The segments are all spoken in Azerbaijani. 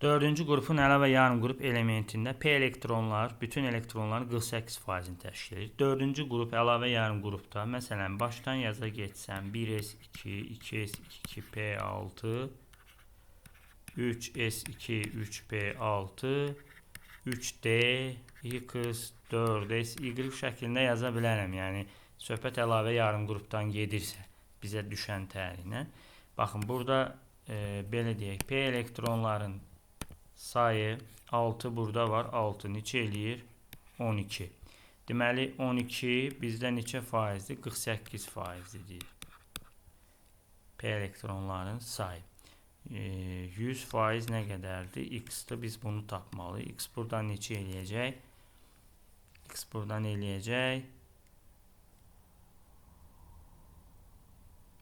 Dördüncü qrupun əlavə yarım qrup elementində P elektronlar bütün elektronların 48%-ni təşkil edir. Dördüncü qrup əlavə yarım qrupda, məsələn, başdan yaza getsəm 1s2, 2s2, 2p6, 3s2, 3p6, 3d, x, 4s, y şəklində yaza bilərəm. Yəni, söhbət əlavə yarım qrupdan gedirsə, bizə düşən tərihlə. Baxın, burada belə deyək, P elektronların sayı 6 burada var. 6 neçə eləyir? 12. Deməli 12 bizdə neçə faizdir? 48 faizdir deyir. P elektronların sayı. 100 faiz nə qədərdir? X-də biz bunu tapmalıyıq. X buradan neçə eləyəcək? X buradan eləyəcək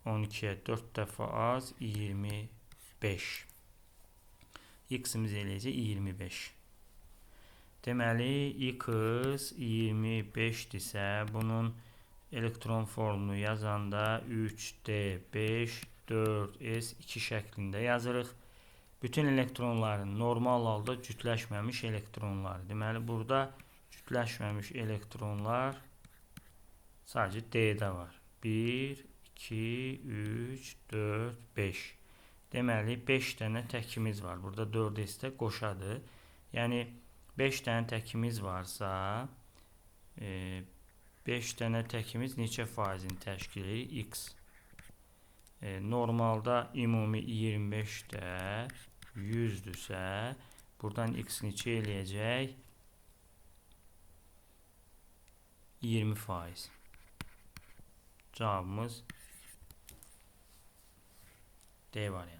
12-yə 4 dəfə az 25. X-imiz eləyəcək 25. Deməli, X 25-dirsə, bunun elektron formunu yazanda 3D, 5, 4S, 2 şəklində yazırıq. Bütün elektronların normal halda cütləşməmiş elektronları. Deməli, burada cütləşməmiş elektronlar sadəcə D-də var. 1, 2, 3, 4, 5. Deməli, 5 dənə təkimiz var. Burada 4S-də qoşadır. Yəni, 5 dənə təkimiz varsa, 5 dənə təkimiz neçə faizini təşkil edir? X. Normalda ümumi 25-də 100-dürsə, buradan X neçə eləyəcək? 20%. Cavabımız D variantı.